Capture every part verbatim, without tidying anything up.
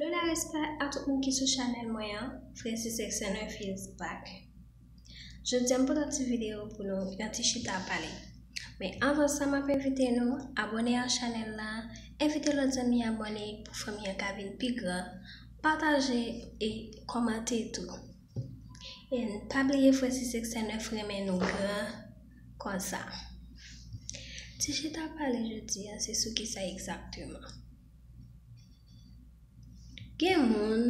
Hello la, respè a tout moun ki sou chanèl mwen an, Francis X N F is back. Jodi a m pote yon ti videyo pou nou, yon ti chita pale. Men anvan sa, m ap envite nou abòne a chanèl la, envite lòt zanmi abòne pou fanmi an ka vin pi gran, pataje e kòmante tou. E pa bliye Francis X N F renmen nou gran konsa. Ti chita pale jodi a, se sou kisa egzakteman? Gen moun,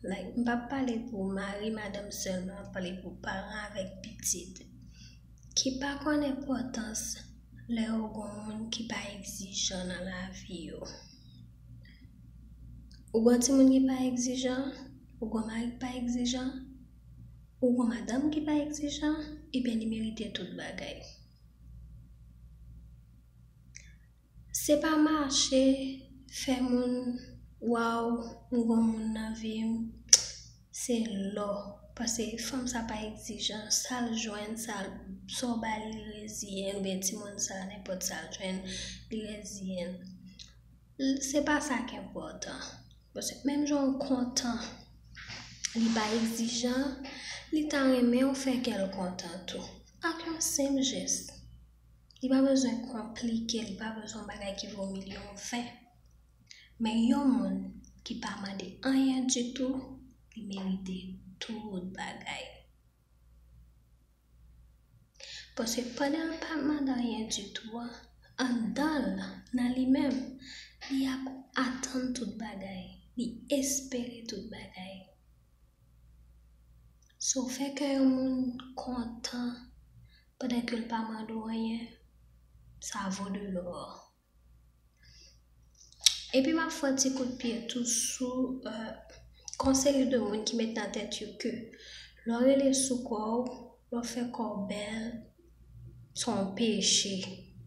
like, m p ap pale pou mari, madanm sèlman, m ap pale pou paran avèk pitit, ki pa konn enpòtans lè yo gon moun ki pa egzijan nan lavi yo. Ou gon timoun ki pa egzijan, ou gon mari ki pa egzijan, ou gon madanm ki pa egzijan, ebyen li merite tout bagay. Se pa mache fè moun, waw, m gon moun nan vi m, se lò. Paske fanm sa pa egzijan, sa l jwenn, sa l, sa w ba li, li reziye l, oubyen timoun sa, nenpòt sa l jwenn, li reziye l. Se pa sa k enpòtan. Paske menm jan w kontan, li pa egzijan, li ta renmen w fè kè l kontan tou. Ak yon senp jès. Li pa bezwen konplike, li pa bezwen yon bagay ki vo milyon ven. Men yon moun ki pa mande anyen ditou, li merite tout bagay. Paske pandan l pa mande anyen ditou an, anndan l, nan li menm, li ap atann tout bagay, li espere tout bagay. So, fè kè yon moun kontan pandan ke l pa mande w anyen, sa vo de lò. Epi m ap fè yon ti kout pye tou sou, euh, gon seri de moun ki met nan tèt yo ke lè w rele sou kò w, lè w fè kò w bèl, se yon peche,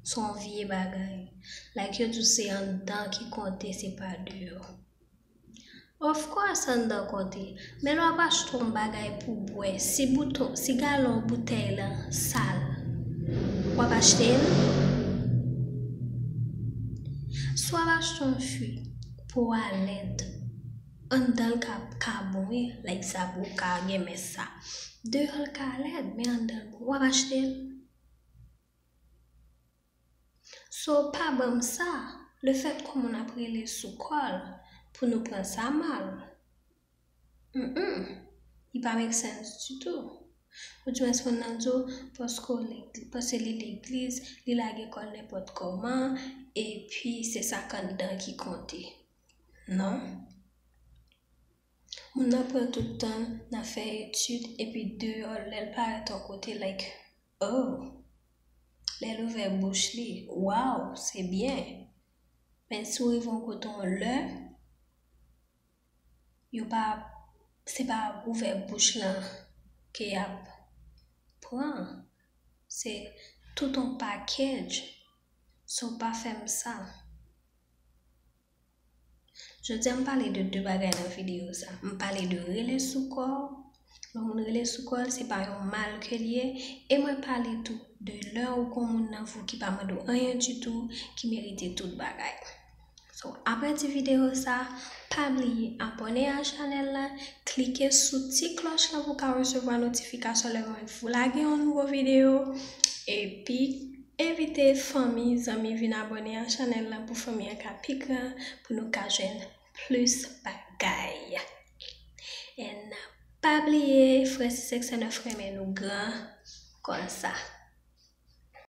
se yon vye bagay. Like yo di w se anndan ki konte, se pa deyò. Of course, anndan konte. Men lè w ap achte yon bagay pou w bwè, si bouton, si galon boutèy lan sal, w ap achte l? Si w ap achte yon fwi pou w alèd, anndan l ka, ka bon, wi, like sa pou w ka gen mès sa. Deyò l ka lèd, men anndan l bon, w ap achte l? So, pa ban m sa, lefèt ke yon moun ap rele sou kò l pou nou pran sa mal. Mm, mm. Li pa make sense ditou. Oudimwens moun nan di w paske w legi-, paske li legliz, li lage kò l nenpòt kòman, epi se sa k anndan ki konte. Non. Moun nan pran tout tan l nan fè etid, epi deyò l, lè l parèt yon kote, like, oh, lè l ouvè bouch li, waw, se byen. Men si w rive yon kote yon lè, yo pa, se pa ouvè bouch lan ke y ap pran. Se tout yon package. So, pa fè m sa. Jodi a, m pale de de bagay nan videyo sa. M pale de rele sou kò w. Lè yon moun rele sou kò l, se pa yon mal ke l ye. E mwen pale tou de lè ou gon moun nan vi w ki pa mande w anyen ditou, ki merite tout bagay. So, apre ti videyo sa, pa bliye abòne a chanèl la, klike sou ti klòch lan pou w ka resevwa notifikasyon lè mwen lage yon nouvo videyo. Epi, envite fanmi, zanmi vin abòne a chanèl la pou fanmi an ka pi gran, pou nou ka jwenn plis bagay. And pa bliye, Francis X N F renmen nou gran konsa.